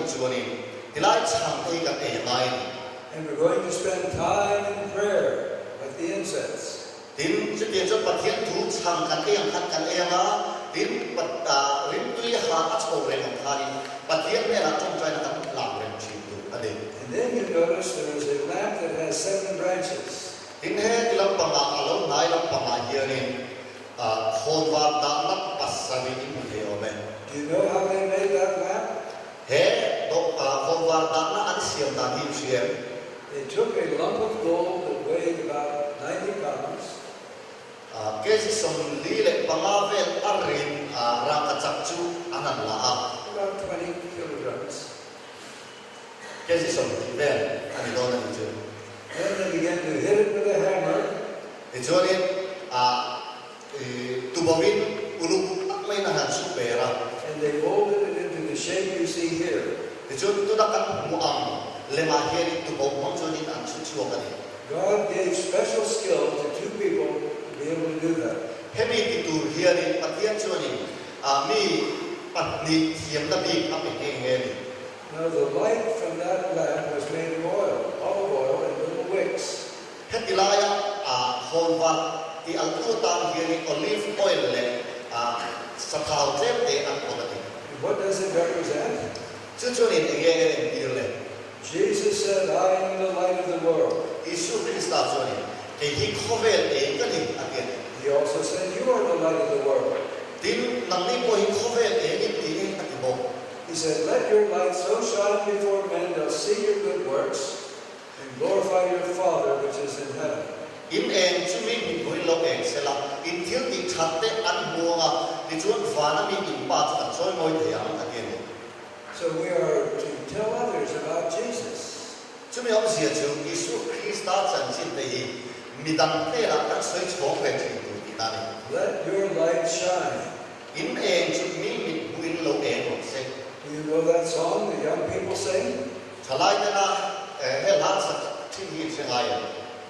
chuanin tilai chhang te hi kan ei a ngai a ni. And we're going to spend time in prayer like the incense. Tin, chutiang chuan Pathian thu chhang kan ei ang khan kan ei ang a, tin, rimtui ha a chho reng ang khanin Pathian hnenah tawngtaina kan hlang reng thin tur a ni. And then you notice there is a lamp that has seven branches. Tin, heti lampangah, a lo hnai lampangah hianin khawnvar dahna pasarih in hmu thei awm e. Do you know how they made that lamp? He khawnvar dahna an siam dan hi in hria em? They took a lump of gold that weighed about 90 pounds. Kg 45 vel a rin rangkachak chu an han la a. About 20 kilograms. Kg 20 vel a ni dawn a nih chu. Then they began to hit it with a hammer. Tichuanin tubawin uluk tak maiin a han su per a. And they molded it into the shape you see here. Tichuan tuna kan hmuh ang lemah hianin tuboh hmang chuanin an chhu chhuak a ni. God gave special skill to two people to be able to do that. Hemi ti tur hianin Pathian chuanin mi pahnih thiamna bik a pe nghe nghe a ni. Now the light from that lamp was made of oil, olive oil and little wicks. Heti laia khawnvar ti altu atan hianin olive oil leh sathau tlem te an pawlh a ni. And what does it represent? Chu chuanin eng nge en entir le? Jesus said, I am the light of the world. Isu Krista chuanin, Kei hi khawvel eng ka ni, a ti a ni. He also said, You are the light of the world. Tin, nangni pawh hi khawvel eng in ti e, a ti bawk. He said, Let your light so shine before men they'll see your good works and glorify your Father which is in heaven. In eng chu mi mipui lo eng sela, in thil tih that te an hmu ang a, tichuan vana mi in Pa chu an chawi mawi thei ang, a ti a ni. So we are to tell others about Jesus. Chumi awmzia chu Isu Krista chanchin te hi midang hnenah kan sawi chhawng ve thin tur tihna a ni. Let your light shine. In eng chu mi mithmuhin lo eng rawh se. Do you know that song the young people sing? Thalai tena he hla sak thin hi in hre ngai em?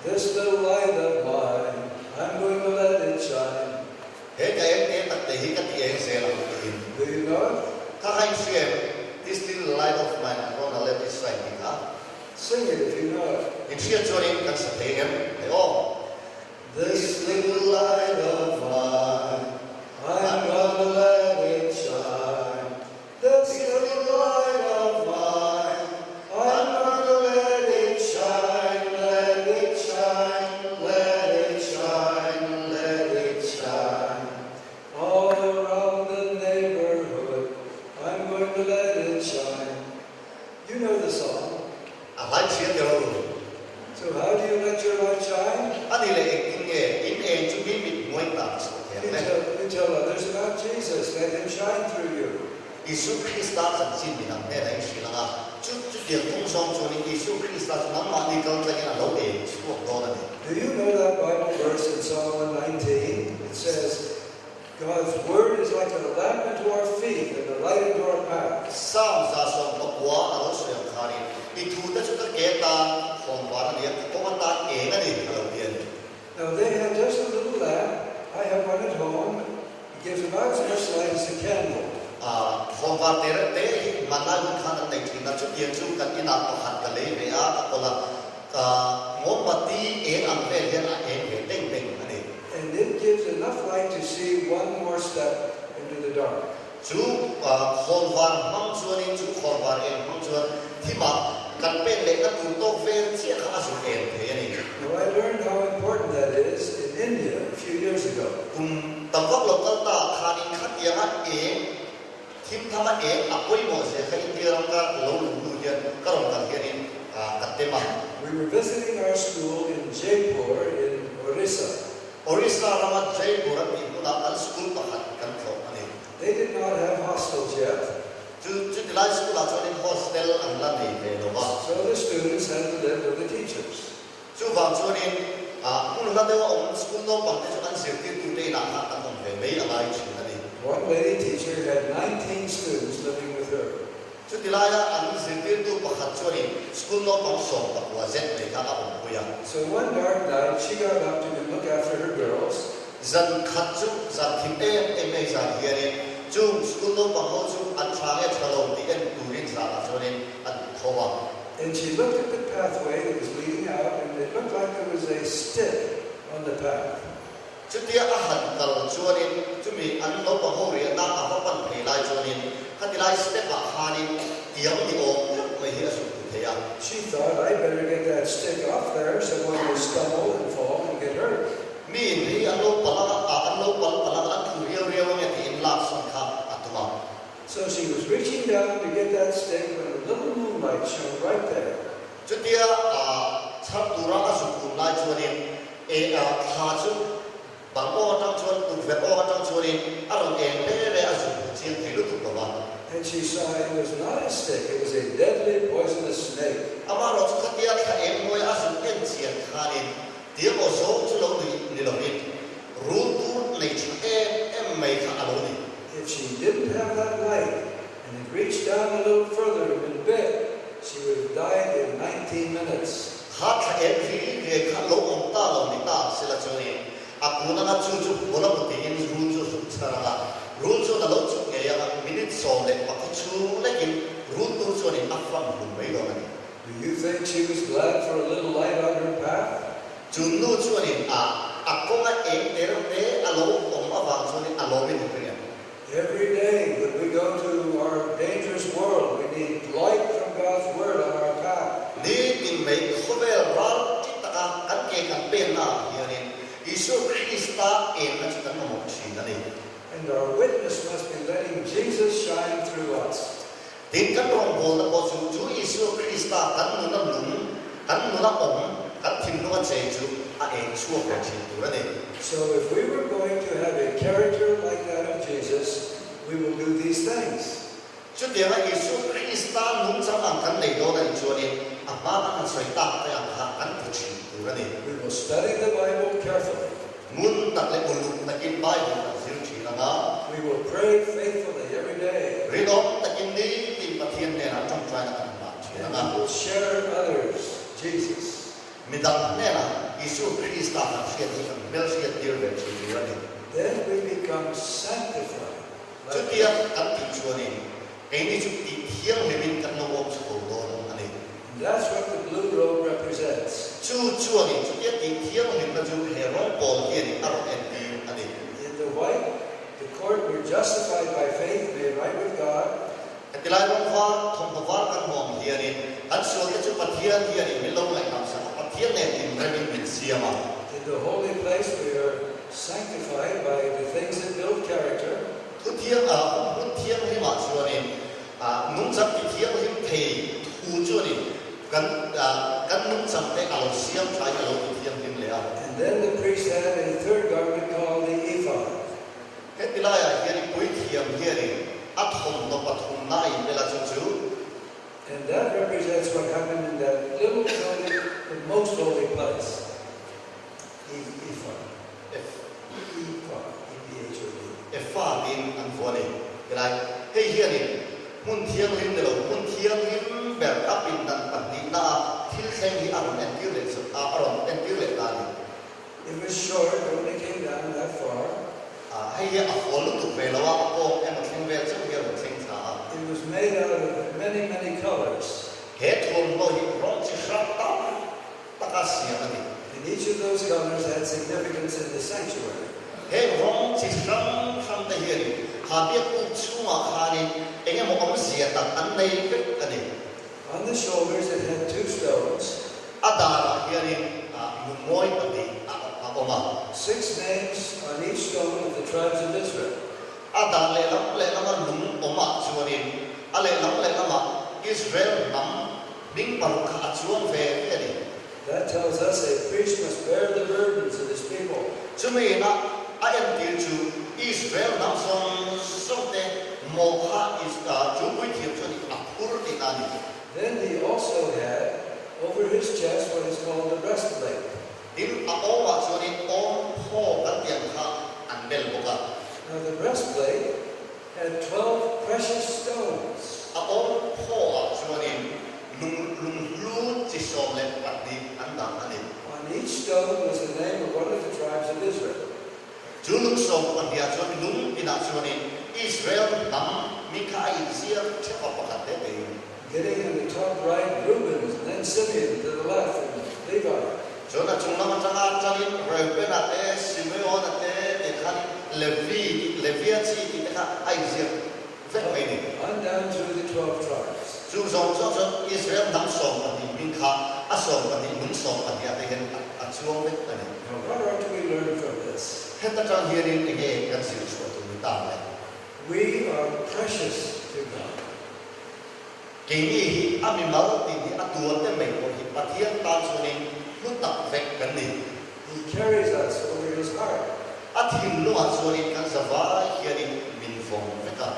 This little light of mine, I'm going to let it shine. He ka eng te tak te hi ka ti eng zel ang tiin. Do you know it? Kha kha in hria em? This little light of mine, I'm gonna let it shine tih kha. Sing it if you know it. In hriat chuanin kan sa thei em? Hei aw. This little light of mine, I'm gonna let it shine. This little light of mine, I'm gonna let it shine, let it shine, let it shine, let it shine. All around the neighborhood, I'm going to let it shine. You know the song. A hlai chhia tel a ru. So how do you let your light shine? A ni leh engtin nge in eng chu mi mit hmuai tan chhuah You thiam le? tell, you tell others about Jesus, let him shine through you. Isu Krista chanchin min ang hnenah in hrilh ang a, chu chutiang kawng zawng chuanin Isu Krista chu nangmahni kal tlangin a lo eng chhuak dawn a ni. Do you know that Bible verse in Psalm 119? It says, God's word is like a lamp unto our feet and a light unto our path. Psalm 119 a lo sawi ang khanin, I thute chu ka ke tan khawnvar a ni a, ka kawng atan eng a ni, a lo ti a ni. Now they had just a little lamp, I have one at home, it gives about as much light as a candle. Khawnvar te reuh te hi hmanlai hun khan an nei thin a, chutiang chu kan inah pakhat ka lei ve a, ka kawl a, ka mawmbati eng ang vel hian a eng ve teng teng a ni. And it gives enough light to see one more step into the dark. Chu khawnvar hmang chuanin, chu khawnvar eng hmang chuan thimah kan pen lehna tur tawk vel chiah kha a zuk eng thei a ni. Now I learned how important that is in India a few years ago. Kum tam vak lo kal ta khanin khatianga eng thim thama eng a pawimawh zia kha India ram ka lo luh hnu hian ka rawn kal hianin ka tem a. We were visiting our school in Jaipur in Orissa. Orissa rama Jaipur a tih hmunah kan school pakhat kan tlawh a ni. They did not have hostels yet. Chu chutilai school ah chuanin hostel an la nei ve lo va. So the students had to live with the teachers. Chuvang chuanin hmun hla deuha awm school naupang te chu an zirtirtute inah khan an awm ve mai a ngai thin a ni. One lady teacher had 19 students living with her. Chutilaia an zirtirtu pakhat chuanin school naupang 19 zet mai kha a awmpui a. So one dark night she got up to look after her girls. Zan khat chu zan thim em em mai zan hianin chung school naupang ho chu an tha nge tha lo tih en turin zanah chuanin. stick on the path. Chutia a han kal chuanin chumi an naupang ho riahna a va pan phei lai chuanin khati lai step ah khanin tiang ni awm deuh mai hi a zuk hmu thei a. She thought, I better get that stick off there, someone may stumble and fall and get hurt. Miin hei an lo pal anga, an lo pal palh anga an tlu riau riau ange tiin lak sawn kha a tum a. So she was reaching down to get that stick when a little moonlight shone right there. Chutia chhar tura a zuk tum lai chuanin e thla chu bang awng atang chuan tukverh awng atang chuanin a rawn eng re re a zuk hmu chiang thei lutuk lo va. And she saw it was not a stick, it was a deadly poisonous snake. Amaherawhchu khatia thla eng hnuaia a zuk en chian khanin tiang aw zawng chu lo ni ni lovin rul tur nei tha em em mai kha a lo ni. If she didn't have that light and had reached down a little further and been bit, she would have died in 19 minutes. Kha thla eng ri riai kha lo awm ta lo ni ta sela chuanin a kun anga chu chu hmuh la tiin rul chu zuk chhar anga rul chuan a lo chuk ngei anga minute 11 chhung lekin rul tur chuanin a fan hlum mai dawn a ni. Do you think she was glad for a little light on her path? Chu nu chuanin a a kawnga eng te reuh te a lo awm avang chuanin a lawmin a ring em? Every day when we go to our dangerous world, we need light from God's word on our path. Nitin mai khawvel ral ti taka kan ke kan penna ah hianin Isua Krista enna chu kan mamawh thin a ni. And our witness must be letting Jesus shine through us. Tin, kan rawngbawlna pawh chu chu Isua Krista kan nuna nung, kan nuna awm, kan thinlunga chei chu a eng chhuak ve thin tur a ni. So if we were going to have a character like that of Jesus, we will do these things. Chutianga Isua Krista nungchang ang kan nei dawn a nih chuanin a hma kan han sawi tak te ang kha kan ti thin tur a ni. We will study the Bible carefully. Ngun tak leh uluk takin Bible kan zir thin ang a. We will pray faithfully every day. Rinawm takin nitin Pathian hnenah tawngtaina kan hmang thin ang a. And we will share others Jesus. Midang hnenah Isua Krista kan hriat hi kan hmelhriat tir ve thin tur a ni. Then we become sanctified. Chutia kan tih chuanin keini chu tih thianghlimin kan lo awm chho dawn a ni. And that's what the blue robe represents. Chu chuanin chutia tih thianghlimna chu he rawngpawl hianin a rawn entir a ni. In the white, the court we're justified by faith, made right with God. Hetilai rawng var, thawmhnaw var kan hmuh ang hianin kan sualte chu Pathian hianin min lo ngaihnam sak a, Pathian nen inremin min siam a. In the holy place we are sanctified by the things that build character. Thu thiang ah hun hmun thianghlimah chuanin nungchang ti thianghlim thei thu chuanin kan kan nungchang te a lo siam thain a lo ti thianghlim leh a. And then the priest had a third garment called the ephod. Heti laiah hianin puithiam hianin a thawmhnaw pathumna a inbel a chu chu. And that represents what happened in that little building, the most holy place. Ephod. Ephod. E-P-H-O-D. Epha tiin an vuah a ni. Tilai, hei hianin hmun thianghlim ni lo, hmun thianghlim ber a pindan pahnihna a thil thleng hi a rawn entir leh zawk a, a rawn entir leh ta a ni. It was short, it only came down that far. Hei hi a hawl lutuk ve lo a, a kawng emaw thleng vel chauh hi a rawn thleng thla a. It was made out of many, many colours. He thuamhnaw hi rawng chi hrang tam taka siam a ni. And each of those colours had significance in the sanctuary. Heng rawng chi hrang hrang te hian kha biakuk chhungah khanin eng emaw awmzia tak an nei vek a ni. On the shoulders it had two stones. A darah hianin lungmawi pahnih a awm a. Six names on each stone of the tribes of Israel. A dar lehlam lehlama lung awmah chuanin a lehlam lehlamah Israel hnam hming paruk kha a chuang ve ve a ni. That tells us a priest must bear the burdens of his people. Chumi ina a entir chu Israel hnam zawng zawng te mawh kha chu puithiam chuan a phur tihna a ni. Then he also had over his chest what is called the breastplate. Tin, a awmah chuanin awm phaw kan tih ang kha an bel bawk a. Now the breastplate had 12 precious stones. A awm phawah chuanin lung lunghlu chi 12 an dah a ni. On each stone was the name of one of the tribes of Israel. Chu lung sawmpahniha chuan lung inah chuanin Israel hnam mi kha a inziak theuh a pakhat te tein. Getting in the top right, Reuben, and then Simeon to the left, and Levi. Chuan a chung lam atanga ṭanin Reubena te, Simeona te tih khanin Levi tih, Levia chi tih te kha a inziak vek mai a ni. On down through the 12 tribes. Chung zawng zawng chuan Israel hnam 12 hming kha a 12 lung 12 ah te hian a chuang vek a ni. Now what are to we learn from this? Heta ṭang hianin enge kan zir chhuah tur ni ta le? We are precious to God. Keini hi a mimal tih hi a tuar te mai pawh hi Pathian tan chuanin hlu tak vek kan ni. He carries us over his heart. A thinlungah chuanin kan zavai hianin min vawng vek a.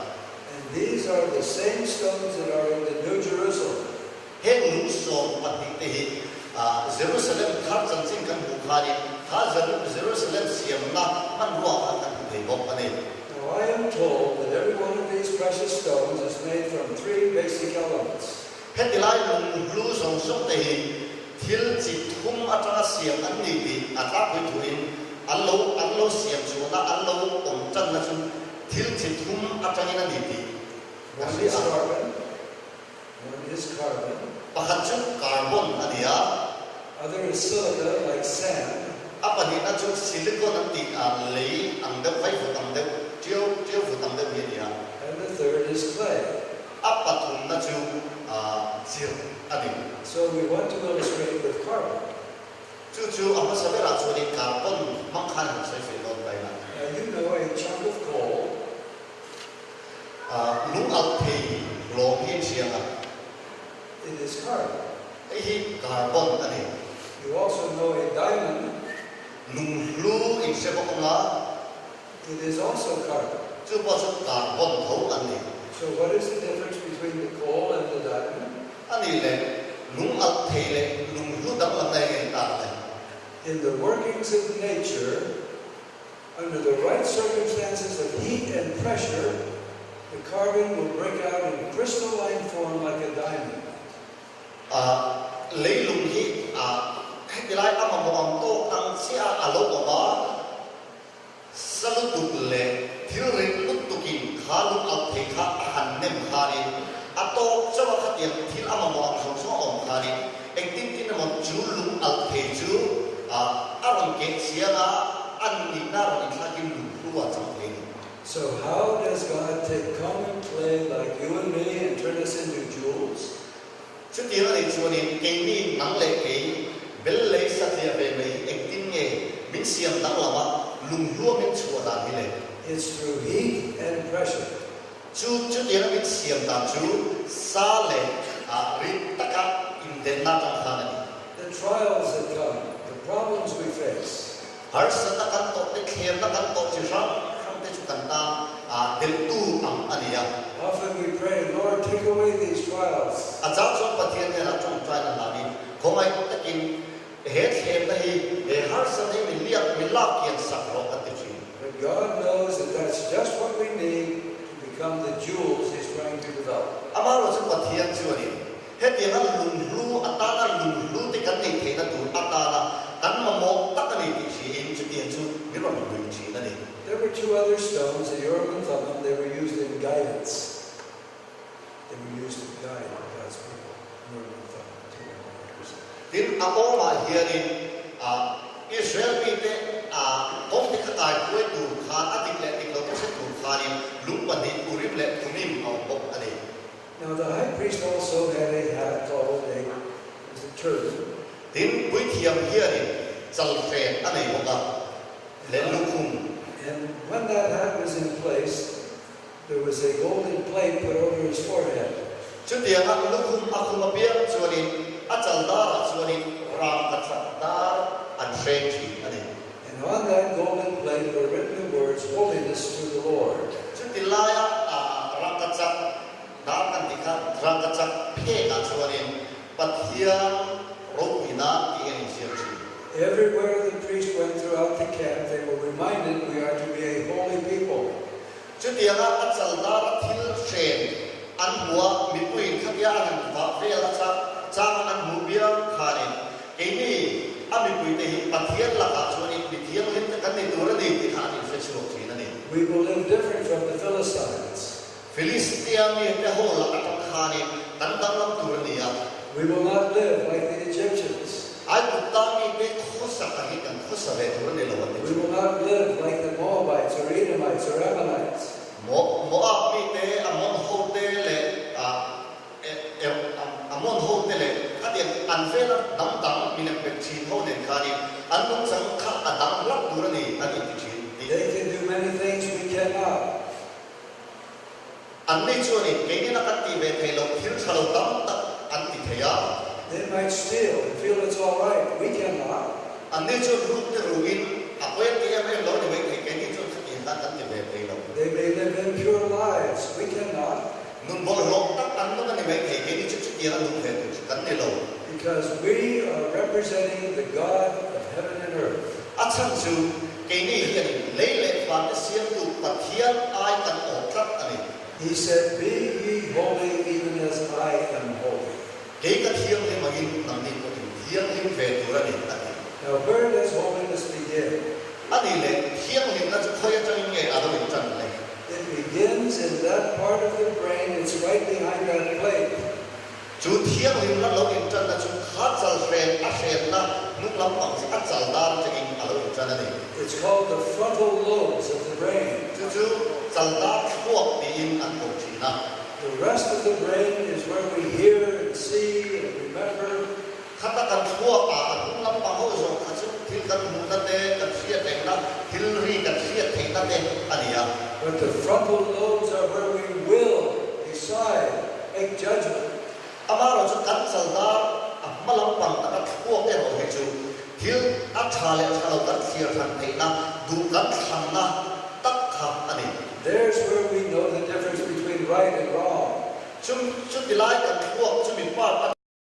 And these are the same stones that are in the New Jerusalem. Heng lung 12 te hi Jerusalem thar chanchin kan hmuh khanin kha Jerusalem siamna hmanrua khan kan hmu thei bawk a ni. Now I am told that every one of these precious stones is made from three basic elements. Heti lai lung hlu zawng zawng te hi thil chi thum atanga siam an ni tih a tlangpui thuin an lo an lo siam chhuahna an lo awm tanna chu thil chi thum atangin a ni tih kan One hria is a. carbon, one is carbon, Pakhat chu carbon a ni a. Other is silica, like sand. A pahnihna chu silicon an tih a lei ang deuh, vaivut ang deuh, tiau tiau vut ang deuh hi a ni a. And the third is clay. A pathumna chu chirh a ni. So we want to illustrate with carbon. Chu chu a hmasa berah chuanin carbon hmang khan han sawi fel dawn ta ila. Now you know a chunk of coal. Lung alh thei hlawm hi an hria a. It is carbon. Hei hi carbon a ni. You also know a diamond. Lung hlu in hre bawk ang a. It is also carbon. Chu pawh chu carbon tho an ni. So what is the difference between the coal and the diamond? A nih leh lung alh thei leh lung hlu danglam na eng nge ni ta ang le? In the workings of nature, under the right circumstances of heat and pressure, the carbon will break out in crystalline form like a diamond. A leilung hi a heti lai a mamawh ang tawk ang chiah a lo awm a, sa lutuk leh thil rit lutukin kha lung alh thei kha a han nem khanin a tawk chauh a khatiang thil a mamawh ang zawng zawng a awm khanin engtin tin emaw chu lung alh thei chu a rawn keh chiang a, an nihna rawn inthlakin lung hlu a chang thei a ni. So how does God take common clay like you and me and turn us into jewels? Chutiang a nih chuanin keini nang leh kei bel lei satliah ve mai hi engtin nge min siam danglam a, lunghlua min chhuah dan hi le? It's through heat and pressure. Chu chutianga min siam dan chu sa leh rit taka indenna atang khan a ni. The trials that come, the problems we face. Harsatna kan tawh te, thlemna kan tawh chi hrang hrang te chu kan tan delhtu ang a ni a. Often we pray, Lord, take away these trials. A chang chuan Pathian hnenah tawngtaina hlanin khawngaih takin he thlemna hi, he harsatna hi min liak, min lak kian sak rawh kan ti thin. But God knows that that's just what we need to become the jewels He's trying to develop. Amaherawhchu chu Pathian chuanin Hetianga lunghlu atana lunghlu te kan neih theihna tur atana kan mamawh tak a ni tih hriin chutiang chu min rawn hlui thin a ni. There were two other stones, the Urim and Thummim, they were used in guidance. They were used to guide God's people, Urim and Thummim, two other leaders. Tin, a awmah hianin Israel mite kawng te kha kai hruai tur khan, a dik leh dik lo te hre tur khanin lung pahnih Urim leh Thummim a awm bawk a ni. Now the high priest also had a hat called a was a turban. Tin, puithiam hianin chalfen a nei bawk a, leh lukhum. And when that hat was in place, there was a golden plate put over his forehead. Chutianga lukhum a khum apiang chuanin a chal darah chuanin rangkachak dar an hreng thin a ni. And on that golden plate were written the words, Holiness to the Lord. Chuti laia rangkachak dar kan tih kha rangkachak phekah chuanin Pathian ropuina tih a inziak thin. Everywhere the priest went throughout the camp, they were reminded we are to be a holy people. Chutianga a chal dara thil hren an hmu a, mipuiin khatia an han vah vel a chak changa an hmuh biang khanin keini a mipuite hi Pathian lakah chuanin mi thianghlim te kan ni tur a ni tih kha an inhre chhuak thin a ni. We will live different from the Philistines. Philistia mite ho lak atang khanin kan danglam tur a ni a. We will not live like the Egyptians. Aigupta mite khawsak angin kan khawsa ve tur a ni lo an ti We thin. will not live like the Moabites or Edomites or Ammonites. Moab mite, Ammon hote leh Ammon hote leh khatiang an vela hnam dang milem bet thin ho nen khanin an nungchang kha a dang hlak tur a ni an inti thin tih. They can do many things we cannot. Anni chuanin keinin a kan tih ve theih loh thil tha lo tam tak an ti thei a. They might steal and feel it's all right, we cannot. Anni chuan ruk te ruin a pawi an ti em em lo a ni mai thei, keini chuan khatiang khan kan ti ve thei lo. They may live impure lives, we cannot. Nun bawlhhlawh tak an nung a ni mai thei, keini chu chutiang a nung ve tur chu kan ni lo. Because we are representing the God of heaven and earth. A chhan chu keini hianin lei leh vante siamtu Pathian ai kan awm tlat a ni. He said, Be ye holy even as I am holy. Kei ka thianghlim angin nangni pawhin thianghlim ve tur a ni, a ti. Now where does holiness begin? A nih leh, thianghlimna chu khawi atangin nge a lo intan le? It begins in that part of the brain, it's right behind that plate. Chu thianghlimna lo intanna chu kha chal hren a hrenna hnung lampang chi a chal dar atangin a lo intan a ni. It's called the frontal lobes of the brain. Chu chu chal dar thluak tiin an ko thin a. The rest of the brain is where we hear and see and remember. Khata kan thluak a a hnung lampang ho zawng kha chu thil kan hmuhna te, kan hriat rengna, thil ri kan hriat theihna te a ni a. But the frontal lobes are where we will decide, make judgment. Amaherawh chu kan chal dar a hma lampang taka thluak erawh hi chu thil a tha leh tha lo kan thlir hran theihna, duh kan thlanna tak kha a ni. There's where we know the difference between right and wrong. Chung chuti lai kan thluak.